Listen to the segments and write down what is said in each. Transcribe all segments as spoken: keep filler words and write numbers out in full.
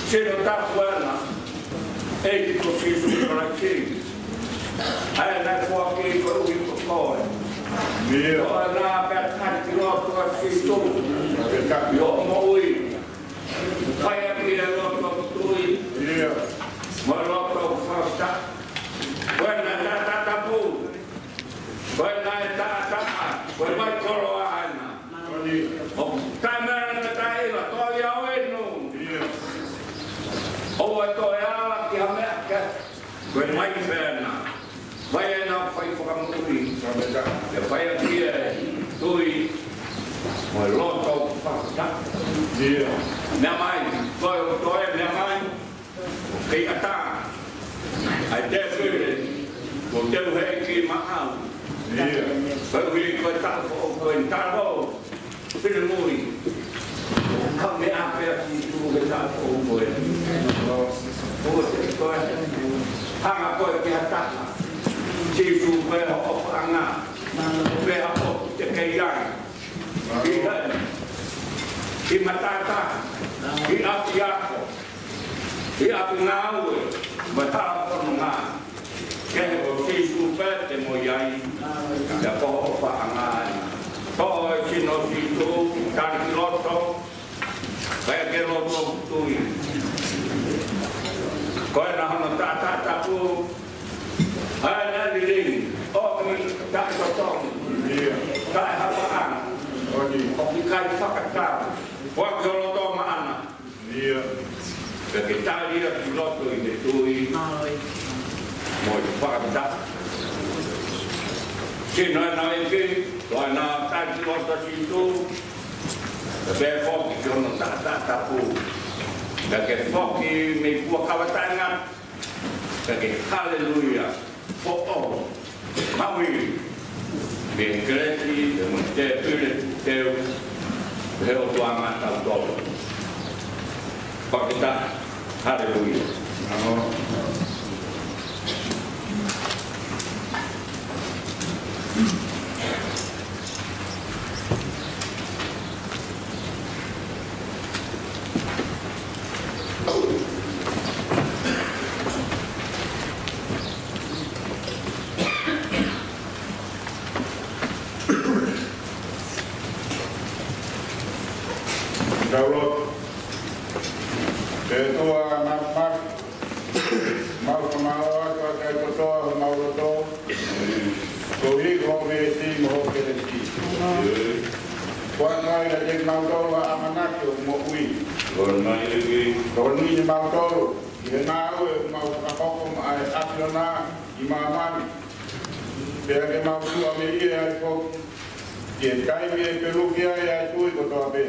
Sino tapuana, ʻEiki ko Sīsū Kalaisi. ʻA ia naʻe foaki koeʻuhi ko koe. ʻO ʻena pea tali ki loto ʻa Sīsū ʻi hoʻo moʻui. Fai ʻaki e loto tui mo e loto fakataha. Ko ʻena taʻataʻa tapu. Ko ʻena taʻataʻa. Ko e vai koloa ʻena. ʻO taimi ʻena taʻe ila, toʻo ia ʻo inu. ʻOua toe ala ki ha meʻa kehe. Ko e vai pē ʻena. Vai ʻena fai fakamoʻui. ʻE fai ʻaki e tui mo e loto fakataha. Meʻa mai, toe, toe, meʻa mai. Kei ʻatā ʻa e tēpile, ko teu hei ki maʻau. Koeʻuhi ko e taʻu foʻou ko e talo. Pine mui. Ka meʻa pē ʻa Sīsū he taʻu foʻou ko ē. Ko e te koe. Hanga koe ki ha taha. Sīsū pē hoʻo ʻofaʻanga. Pea ʻoku te kei ai. ʻI heni. ʻI matata. ʻI ʻapiako. ʻI ʻapi ngāue, mo e hala fononga. Ke he ko Sīsū pē te mo ʻi ai, pea ko hoʻo ʻofaʻanga ʻena. Toʻo e sino ʻo Sīsū, tali ki loto, pea ke loto tui. Ko ʻena hono taʻataʻa tapu, ʻa ʻena liliu, ʻoku taʻetotongi, taʻehalaʻanga, ʻoku ʻikai fakatau, ʻoku ʻi ho loto maʻana. Pea ke tali ia ki loto ʻi he tui mo e fakataha. Sino ʻena ʻEiki, ko ʻena tali ki loto Sīsū, pea foki ki hono taʻataʻa tapu. Pea ke foki mei fuakava taʻengata. Pea ke haleluia. Foʻou. Maui. Mei he kelesi, pea mo e tēpile, teu. He ʻOtua maʻatautolu. Fakataha. Haleluia. Tau lotu. ʻE ʻOtua Māfimafi, mau fakamālō atu ʻa e kotoa ʻo mau loto, koeʻuhi ko hoʻo veesi mo hoʻo kelesi. Kuo ʻoatu kiate kimautolu ha ʻamanaki ʻo e moʻui. Tokoni mai ʻEiki. Tokoni kimautolu ʻi he ngāue ʻoku mau fakahoko maʻa e ʻAfiona ʻi māmani. Pea ke mau tuʻu mei ai foki ki he taimi ʻe peluki ai ʻa e tui kotoa pē,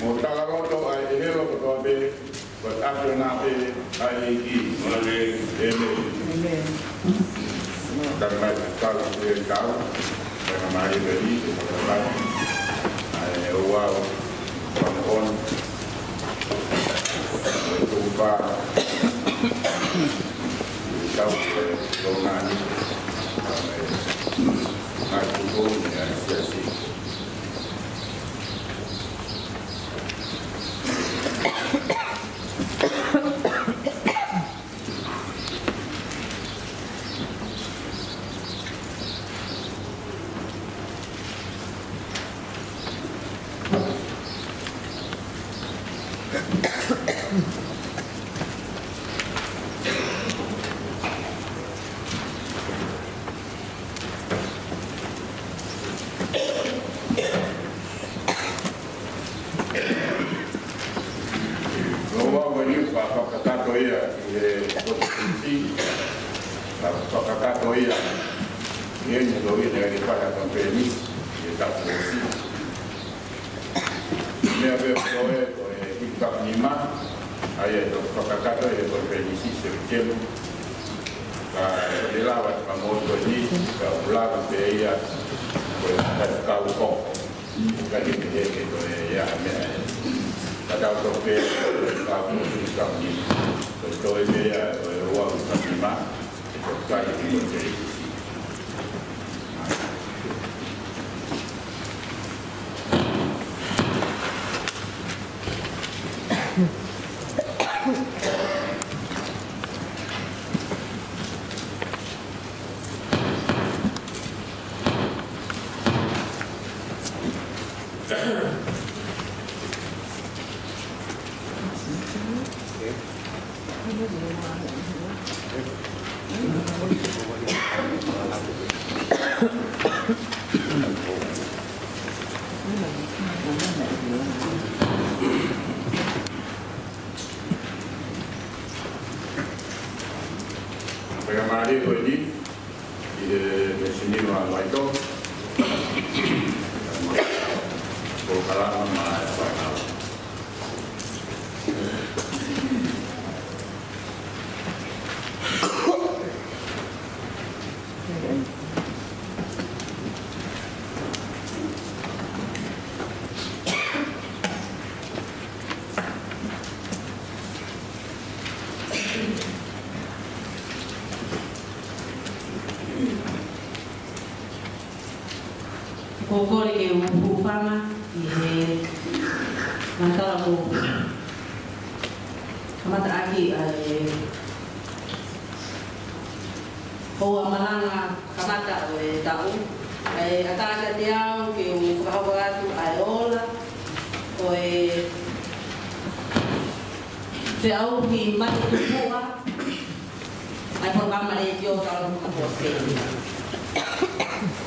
mo talaloto ʻa e ʻelelo kotoa pē, ko e ʻAfiona pē ʻa e ʻEiki. ʻĒmeni. ʻĒmeni. Tau mai, tau, tau, tau mai, ʻa e ouau, fakamoʻoni, ʻo e tukupā, tau, ʻe, tau nani, ʻa e, ʻa e tukupā, ʻa Siasi. Ko e ʻuhinga ko eni ʻoku fakakakato ia ʻi he konitiūtisi, fakakakato ia ʻi he ngaahi tohi naʻe fai ʻe he konifelenisi ʻi he taʻu kuo ʻosi. Meʻa pē ko e, ko e hiki taʻu nima, ʻa ia ʻe toki fakakakato ʻi he konifelenisi Sepitema. Ka ʻe lava ʻo fakamoʻoni ko eni, ka ʻoku lava pē ia, ko e kau koko. Ka ʻi he, he, he, ko e ia, meʻa ē. Ka tau toki pē, ka ko e hiki taʻu nima. Ko e toe pē ia, ko e ua hiki taʻu nima. Pea mālie ko eni, ʻi he meʻa sini ʻa Maito. Ko e kalama mai ʻa e fānau. Ko e kole ke u hūfanga ʻi he matala ko e kamataʻaki ʻa e houa malanga kamata ʻo e taʻu. ʻE ʻatā kiate au ke u fakahoko atu ʻa e ola ʻo e feʻauhi mate tupuʻa ʻa e polokalama letiō Tau Lotu Maʻu Ōsitēlia.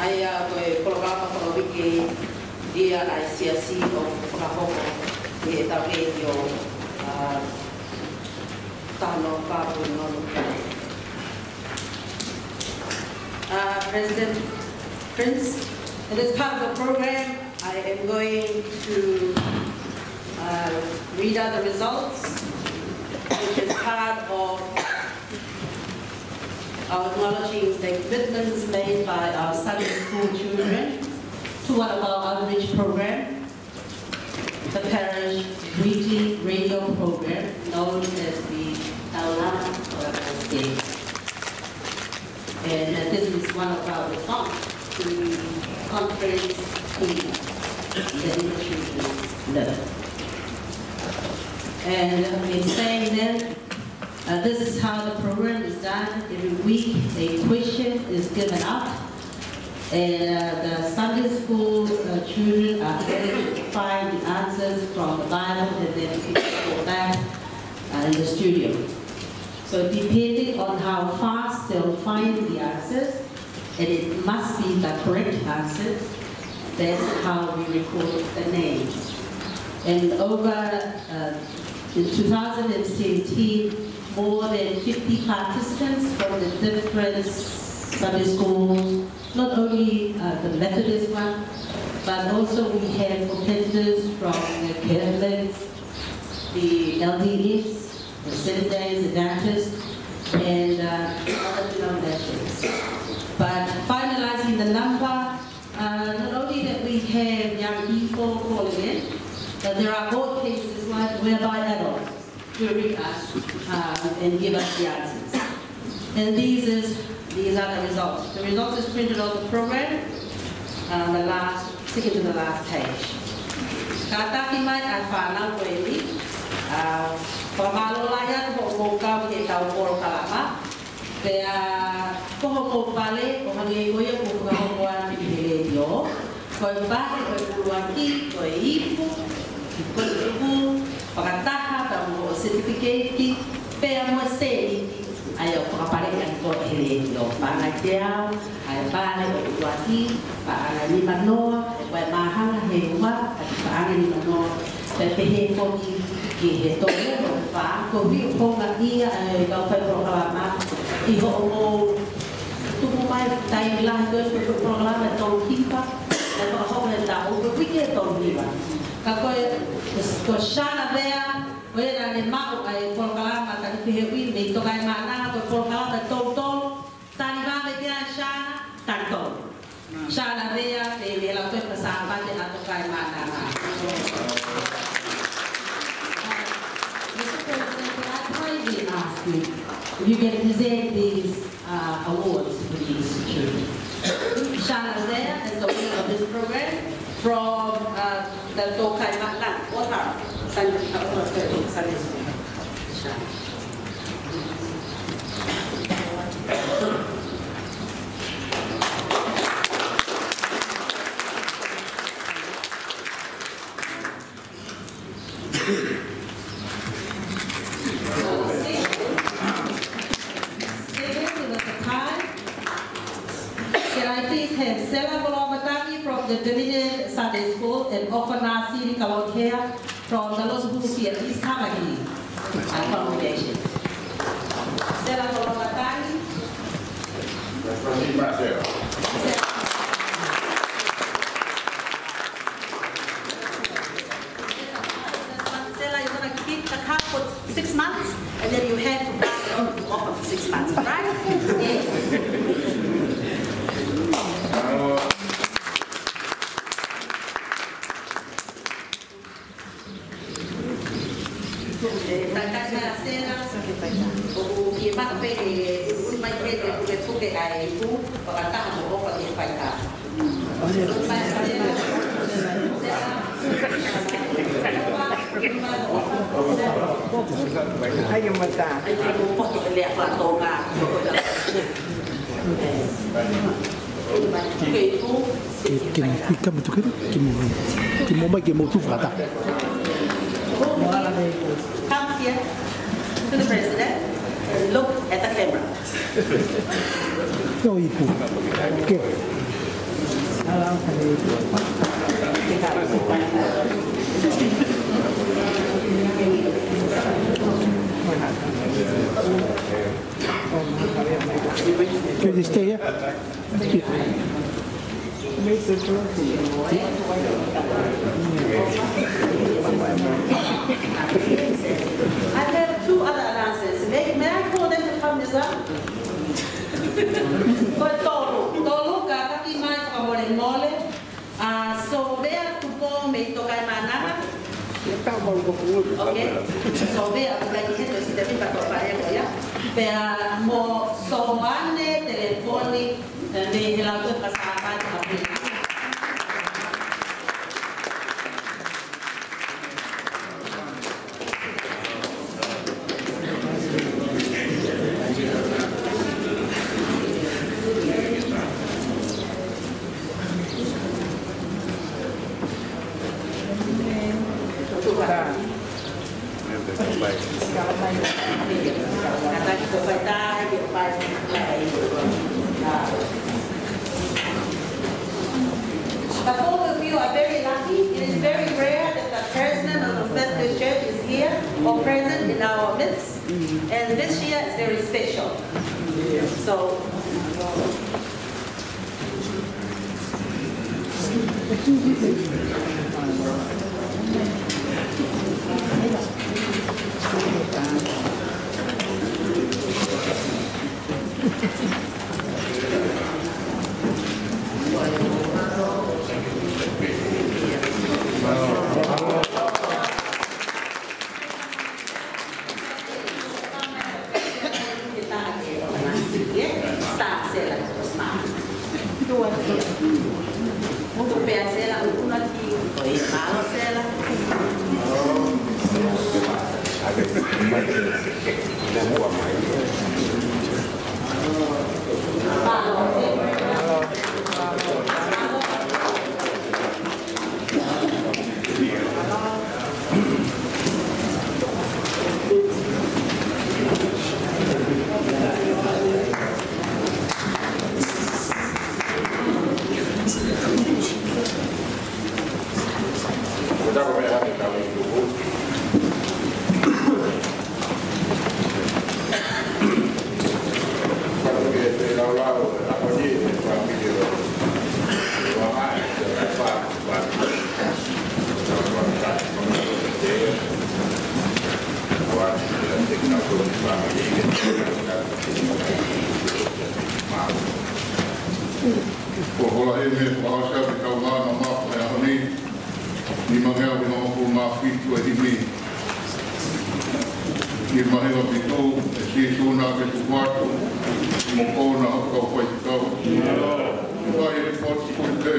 ʻA ia ko e polokalama fakauike ia ʻa e siasi ʻoku fakahoko ʻi he tau letiō, ʻa, taha noa fā poini ono. Uh, President Prince, in this part of the program, I am going to, uh, read out the results, which is part of our acknowledging the commitments made by our Sunday school children to one of our outreach programs, the parish weekly radio program known as the Taulama Korakasi. And, uh, this is one of our response to the conference theme, the English reading level. And, uh, in saying that, uh, this is how the program is done. Every week, a question is given out, and, uh, the Sunday school, uh, children are able to find the answers from the Bible, and then we go back, uh, in the studio. So depending on how fast they'll find the answers, and it must be the correct answer, that's how we record the names. And over, uh, in two thousand seventeen, more than fifty participants from the different Sunday schools, not only, uh, the Methodist one, but also we have competitors from the Catholics, the L D S, the Seventh-day Adventists, and, uh, other denominations. But finalizing the number, uh, not only that we have young people calling in, but there are court cases whereby adults jury us, um, and give us the answers. And these is, these are the results. The results is printed on the program. Uh, the last, second to the last page. Kātaki mai ʻa e fānau ko eni, uh, fakamālō lahi atu hoʻomou kau ki heʻetau polokalama. Pea ko hoʻomou pale, ʻo hangē ko ia kuo fakahoko atu ʻi he letiō, ko e pale ko e ʻuluaki, ko e ipu, ko e tuku fakataha, pea mo e certificate, pea mo e sēniti, ʻa ia ʻoku fakapaleʻi ʻaki ko ē ʻe he letiō. Paʻanga ʻe teau ʻa e pale ʻo e ʻuluaki, paʻanga ʻe nimanoa, ʻe ko e māhanga ʻe ua, ʻa e paʻanga ʻe nimanoa, pea pehē foki ki he tolu mo e fā, koeʻuhi ʻoku houngaʻia ʻa e kau fai polokalama ʻi hoʻomou tuku mai taimi lahi ko ē ʻi he polokalama ʻe tolu hiva, ʻe fakahoko he taʻu, ko e uike ʻe tolu hiva. Ka ko e, ko Shana Vea, ko ia naʻa ne maʻu ʻa e polokalama tali fehuʻi mei Tokaimaʻananga, ko e polokalama ʻe tolu tolu, tali vave ki ai Shana, tali tolu. Shana Vea, te ne lau pē ka Sāpate ʻa Tokaimaʻananga. Mister President, can I kindly ask you if you can present these, uh, awards to these children? Shana Vea is the winner of this program from, uh, the Tokaimaʻananga, Otahuhu Sunday, uh, Otahuhu Sunday School. Shana. Can I please have Sela Volomatangi from the Dominion Sunday School and Ofa Nasiri Kalotea from the Los Busia East Tamaki, uh, congregation. Sela Volomatangi. Sela, you're gonna keep the cup for six months, and then you have to pass it on to Ofa for six months, right? Yes. ʻE, takai mai ʻa Sela, ʻoku fiemaʻu pē ke ʻuliʻuli mai pē ke pukepuke ʻa e ipu, fakataha mo Ofa ke fai ka. ʻUliʻuli mai ʻa Sela. Ai, e mata. Ai, ko e potu e lea fakatonga. Ke, ke mo kui ka mo tuke, ke mo mai. Ke mo mai, ke mo tu fakata. Come here to the president and look at the camera. Ko e ipu. Ke. Can you stay here? I have two other announcements. May, may I call them to come as well? Ko e tolu, tolu, kātaki mai fakamolemole. ʻA Sovea Tupou mei Tokaimaʻananga. Okay. Sovea, ʻoku ʻikai ke hito si te pipa tō pare ko ia. Pea mo Soane Telefoni, mei he lau ko e fakasaʻa pati a pui. But all of you are very lucky. It is very rare that the president of the Methodist Church is here or present in our midst. And this year is very special. So, Mutu pē ʻa Sela, ʻunu ki, ko e mālō Sela. Ko e hola himi, ko e hasa ki he kaungā māfana ʻo e ʻaho ni, nimangeau nimangofulu mā fitu e himi. Ki he mahiva fitu, ʻe Sīsū naʻa ke tuku atu, mo koe naʻa ke kau faifekau. Fai e potu ko e te,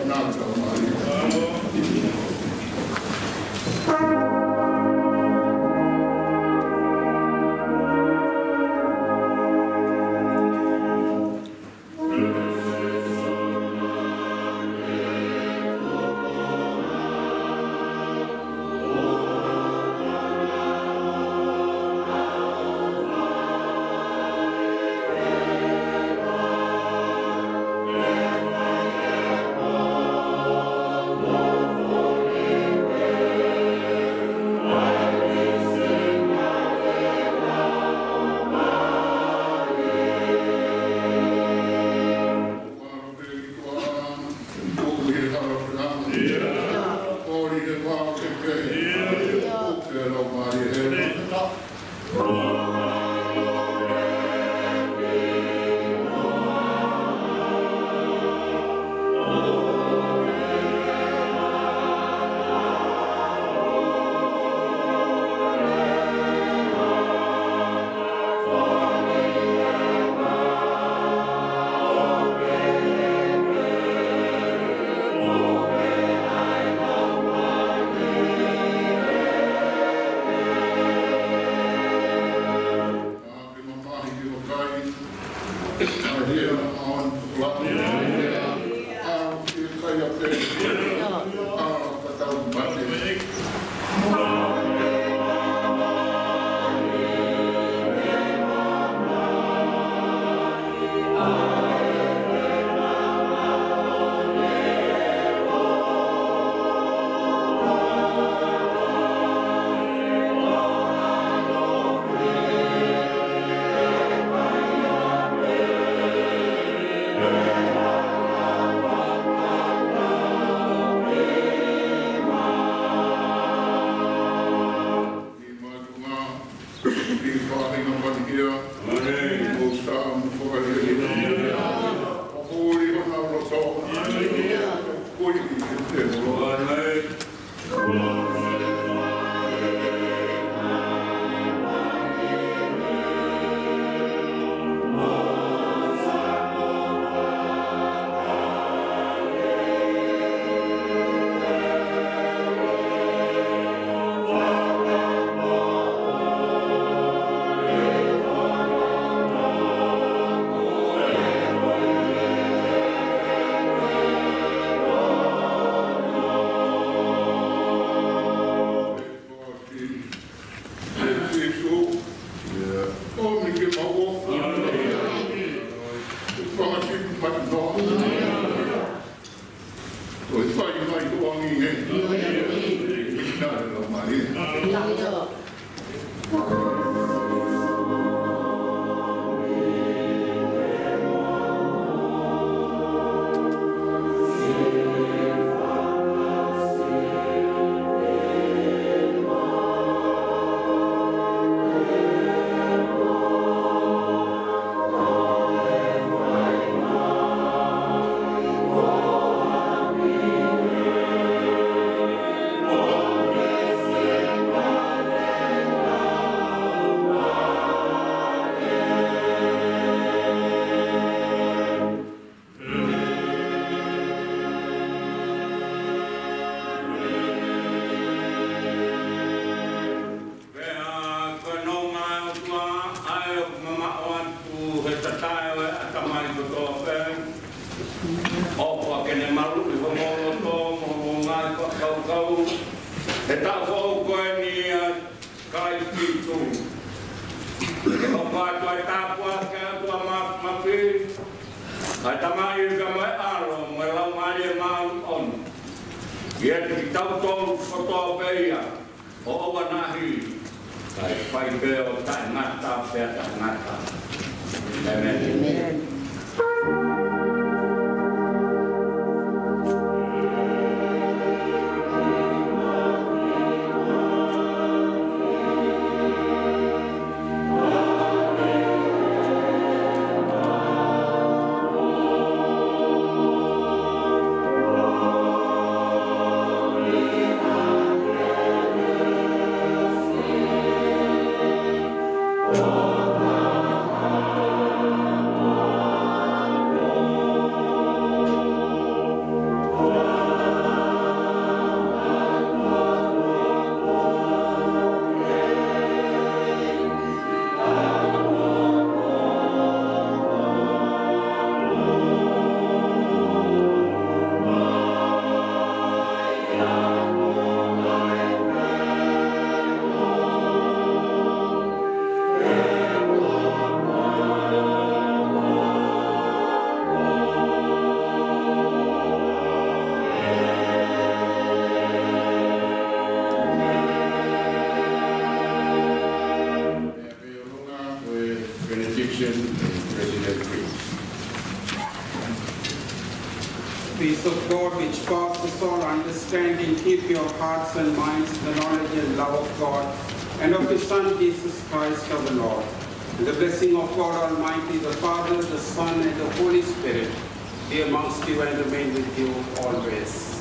naʻa ke kau mai. Kaukau he taʻu foʻou ko eni ʻa Kalaisi Sīsū. Ke hoko atu ʻa e tāpuaki ʻa e ʻOtua Māfimafi, ʻa e Tamai pea mo e ʻAlo mo e Laumālie Māʻoniʻoni, ʻiate kitautolu kotoa pē ia ʻo ʻoua naʻa hili, kae fai pē ʻo taʻengata pea taʻengata. ʻĒmeni. ʻĒmeni. Benediction, President Prince. Peace of God, which passes all understanding, keep your hearts and minds in the knowledge and love of God and of His Son, Jesus Christ our Lord. And the blessing of God Almighty, the Father, the Son, and the Holy Spirit be amongst you and remain with you always.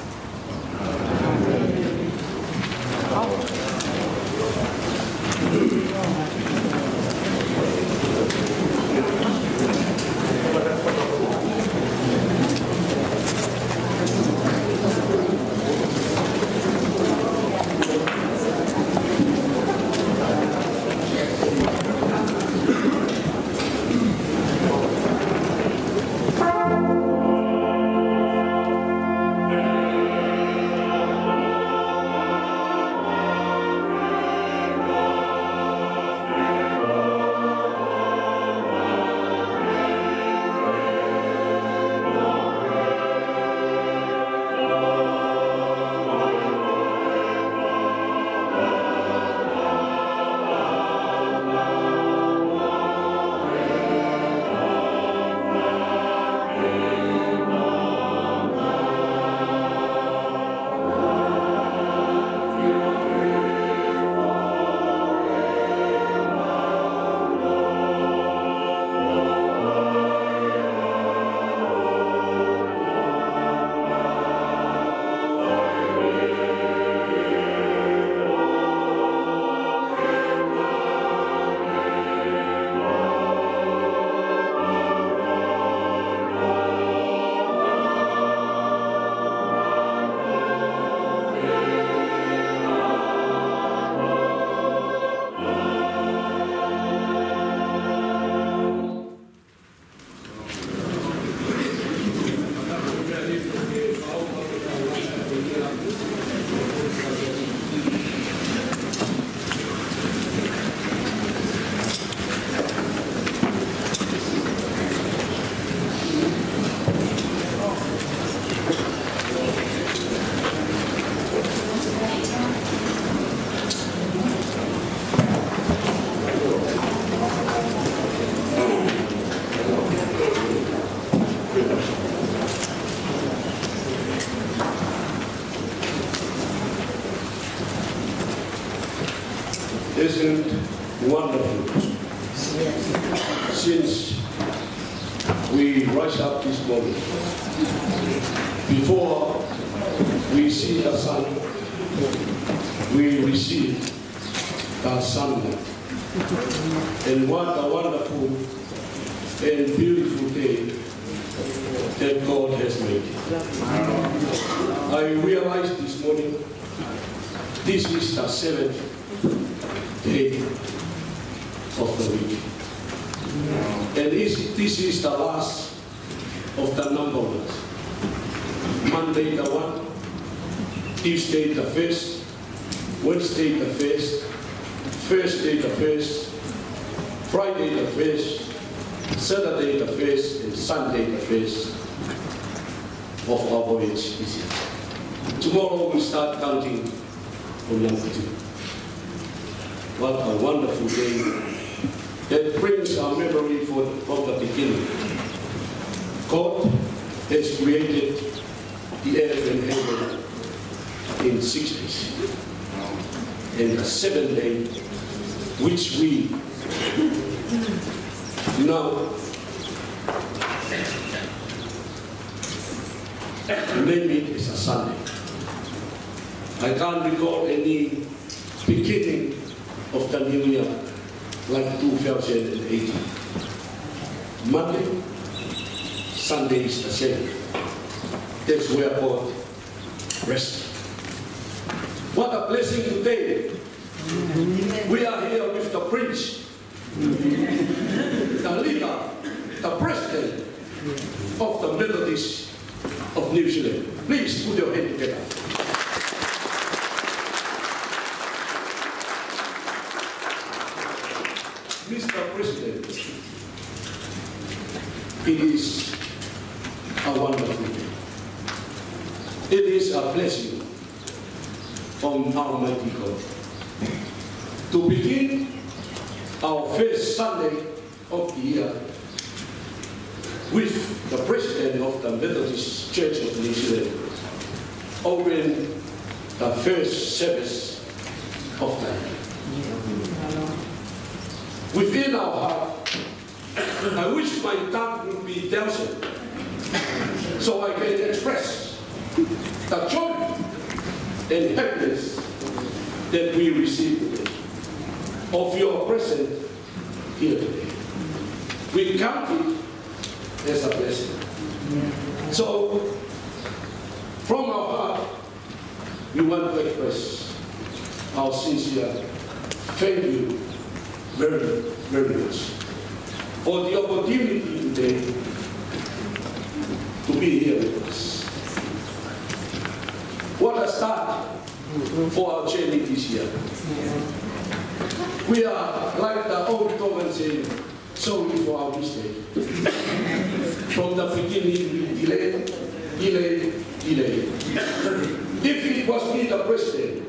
Isn't it wonderful? Since we rise up this morning, before we see the sun, we receive the sunlight. And what a wonderful and beautiful day that God has made. I realized this morning, this is the seventh day of the week. And this, this is the last of the number ones. Monday the one, Tuesday the first, Wednesday the first, Thursday the first, Friday the first, Saturday the first, and Sunday the first of our voyage this year. Tomorrow we start counting from number two. What a wonderful day that brings our memory for, from the beginning. God has created the earth and heaven in six days. And the seventh day, which we now name it as a Sunday. I can't recall any beginning of the new year like two thousand eighteen. Monday, Sunday is the same. That's where God rests. What a blessing today. We are here with the Prince, the leader, the president of the Methodist of New Zealand. Please put your hand together. Mister President, it is a wonderful day. It is a blessing from Almighty God to begin our first Sunday of the year with the President of the Methodist Church of New Zealand open the first service of the year. Within our heart, I wish my tongue would be doused so I can express the joy and happiness that we receive today of your presence here today. We count it as a blessing. So, from our heart, we want to express our sincere thank you very, very much for the opportunity today to be here with us. What a start for our journey this year. We are like the old Tongan saying, "Sorry for our mistake." From the beginning, we delay, delay, delay. If it was me, the president,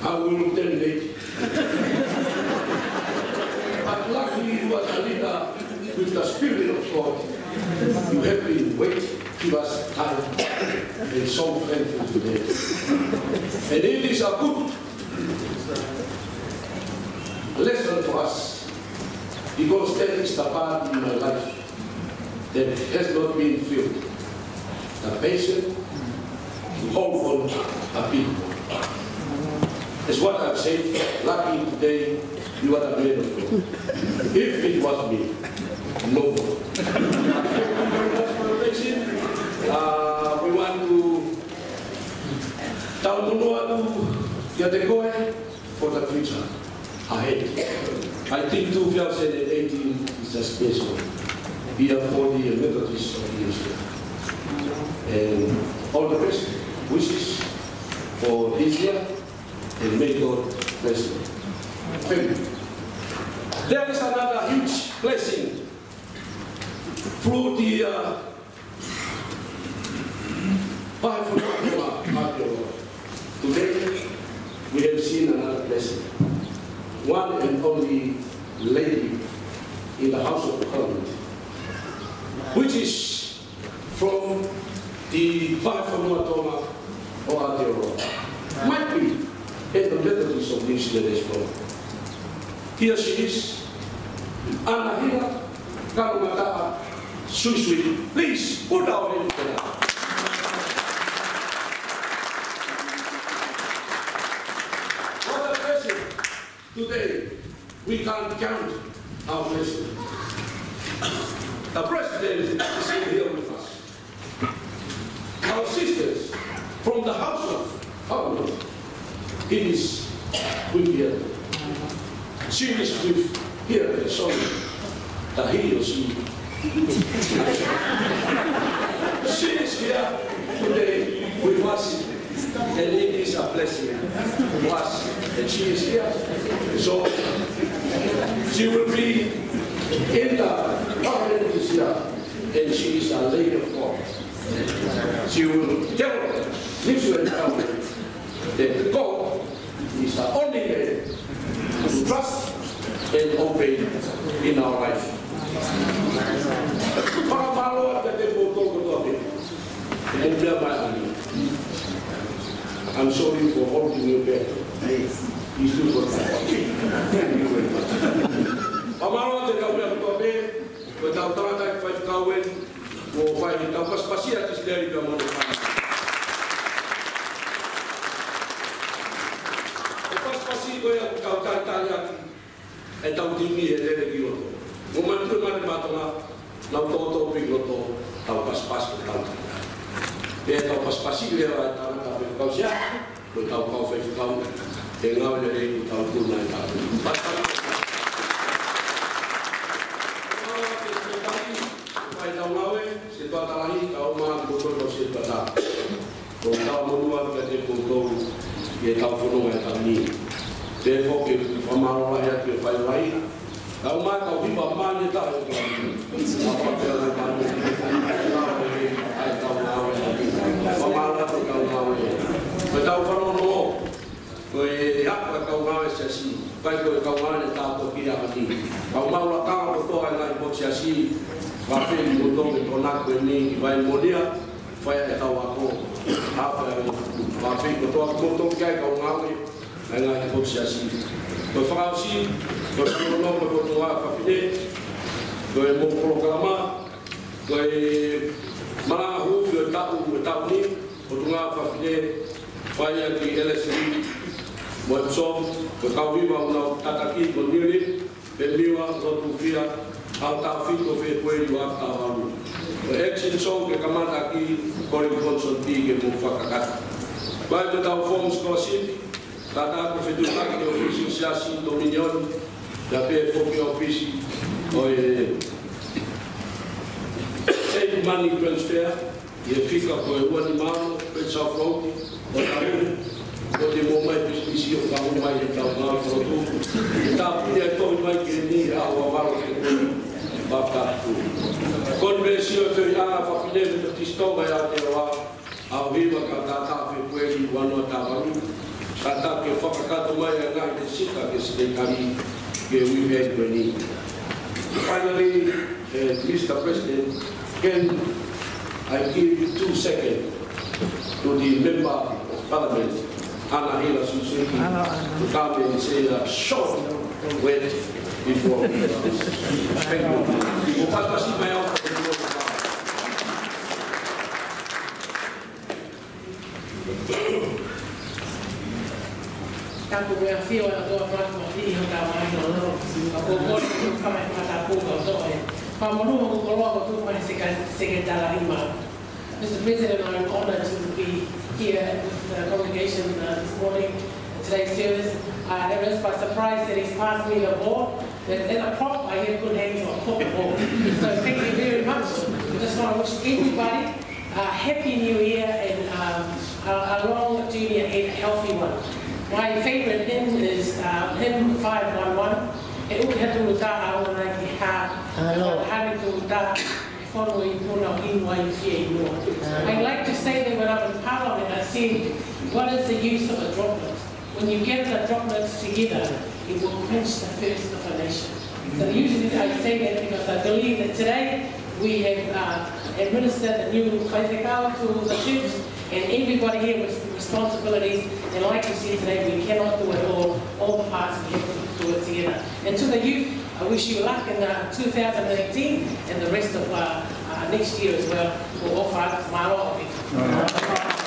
I will terminate. But luckily, you are the leader with the Spirit of God. You have been waiting, give us time, and so thankful today. And it is a good lesson for us, because there is the part in my life that has not been filled. The patient to hold on a bit. As what I've said, lucky today, you are the man of God. If it was me, no more. Thank you very much for your attention. Uh, we want to tau monū atu kiate koe for the future ahead. I think two thousand eighteen is a special year for the Methodist of the Asia. And all the best wishes for this year, and may God bless you. Thank you. There is another huge blessing through the, uh, Vahefonua Tonga Aotearoa. Today, we have seen another blessing. One and only lady in the House of Parliament, which is from the Vahefonua Tonga ʻo Aotearoa. Might be in the Methodist of New Zealand as well. Here she is, Anahira Kanongataʻa Suisui. Please put our hands together. What a blessing. Today, we can't count our blessing. The president is here with us. Our sisters from the House of Parliament, it is with here. She is with here, sorry. The he or she. She is here today with us. was, and she is here. So she will be in the parliament this year, and she is a lady of God. She will tell this to the government that God is the only man to trust and obey in our life. Fakamālō atu kiate kimoutolu kotoa pē. Mou meʻa mai ʻanai. I'm sorry for holding you back. Please do what you want. Thank you very much. Fakamālō atu ki he kau meʻa kotoa pē, ko e tau tangataʻeiki faifekau eni, mo fai ʻetau pasipasi ʻa Tisileli pea mo hono fāmili. Ko e pasipasi ko ia ʻoku tau talitali ʻaki ʻetau timi he lele ki loto. Mo manatuʻi mai e mātuʻa, nau toutou pē ki loto, tau pasipasi ko tau talitali. Pea tau pasipasi leva ʻa e tangataʻeiki faifekau siasi, ko e tau kau faifekau, ʻe ngāue lelei ko tau tuna e tau. Pasipasi. Fai ʻetau ngāue, Setuata Lahi, kau mai mo e kau Setuata. Ko e tau monū atu kiate kimoutolu, ʻi he tau fononga he taimi ni. Pea foki, fakamālō lahi atu ki he fai lahi. Kau mai, kau hiva mai e taha e kau. Fakamālō atu ki he kau ngāue. Fakamālō atu ki he kau ngāue. Ko e tau fanongo. Ko e ako e kau ngāue siasi, pea ko e kau ngāue ne tāpuaki ʻa e ʻaho ni. Kau maʻu lakanga kotoa e ngaahi potu siasi, fakafeʻiloaki mo e tokonaku eni ʻi Vaimōlia, fai e tau ako, ʻa e fai e fakafeʻiloaki kotoa mo e tokonaku kau ngāue, e ngaahi potu siasi. Ko e fakaʻosi, ko e fanongo mo e potu ʻa fafine, ko e mo polokalama, ko e malanga huufi ʻo e taʻu, ʻo e taʻu ni, Potungāue Fafine, fai ia ki Elesi, mo e song, ko e kau hiva ʻoku nau tataki, ko Nili, Pemiwa, Lotufia, ʻa e taʻu fitu ʻo Fēpueli ʻo e taʻu valu. Ko e action song ke kamata ʻaki, Koli Konsonti ke mo fakakakato. Pea ko e tau form scholarship, tataki ʻo fetuʻutaki ʻe he ʻōfisi ʻo e Siasi Dominion, pea pehē foki ʻe he ʻōfisi ʻo e Save Money Transfer, ʻi he fika ko e ua nima ono, pe South Road, ʻo tau, ko e te mo mai pisinisi ʻo tau mai he tau ngāue folotu. ʻE tāpuni ai tau mai ke ni ʻa ua valo ke ni, bafta tu. Ko e me sio te i ana fafine me te tisto mai a te wa, ʻa ʻo hiva ka tata Fēpueli ua noa taʻu valu. Tata ke fakakakato mai ʻa e ngaahi te sika ke sika kali ke ui mai ko eni. Finally, uh, Mister President, can I give two seconds to the Member of Parliament, Anahela Suseki, to come and say a short word before we... Thank you. Mo pasipasi mai au. Tapu mo e ʻafio ʻa e ʻOtua ʻi hotau ngaahi lotolotonga. Ko e kole ke fai mai e fakatapu ʻa e ʻOtua. Fakamonū mo e koloa ʻoku tuku mai he Seka-, Sekelitali Lahi. Mister President, I'm honored to be here with the congregation, uh, this morning, today's service. Uh, it is by surprise that he's passed me the ball. Then, then a prop, I have good hands on football. So thank you very much. I just want to wish everybody a happy new year and, um, a, a long journey ahead, a healthy one. My favorite hymn is, uh, hymn five one one. E uke he tūʻuta ʻa ʻOtua ki hā. Alo. Hā he tūʻuta, e fonu i puna ʻo inu ai e fieinua. Alo. I like to say that when I'm in Parliament, I said, "What is the use of a droplet?" When you gather the droplets together, it will quench the thirst of a nation. So usually I say that because I believe that today we have, uh, administered the new faifekau to the church, and everybody here with responsibilities. And like you said today, we cannot do it all, all the parts, we have to do it together. And to the youth, I wish you luck in, uh, two thousand eighteen and the rest of, uh, uh, next year as well. Ko e ʻofa atu, mālō ʻaupito.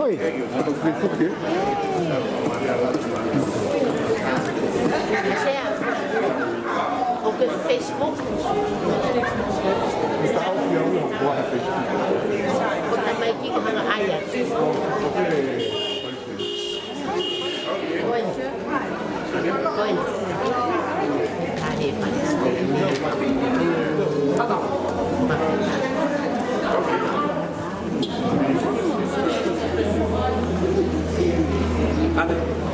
Oi. ʻOku ke Facebook? Ko e tamaiki ko e hanga ʻai atu. Ko eni. Ko eni. Ka ne pale. Ane.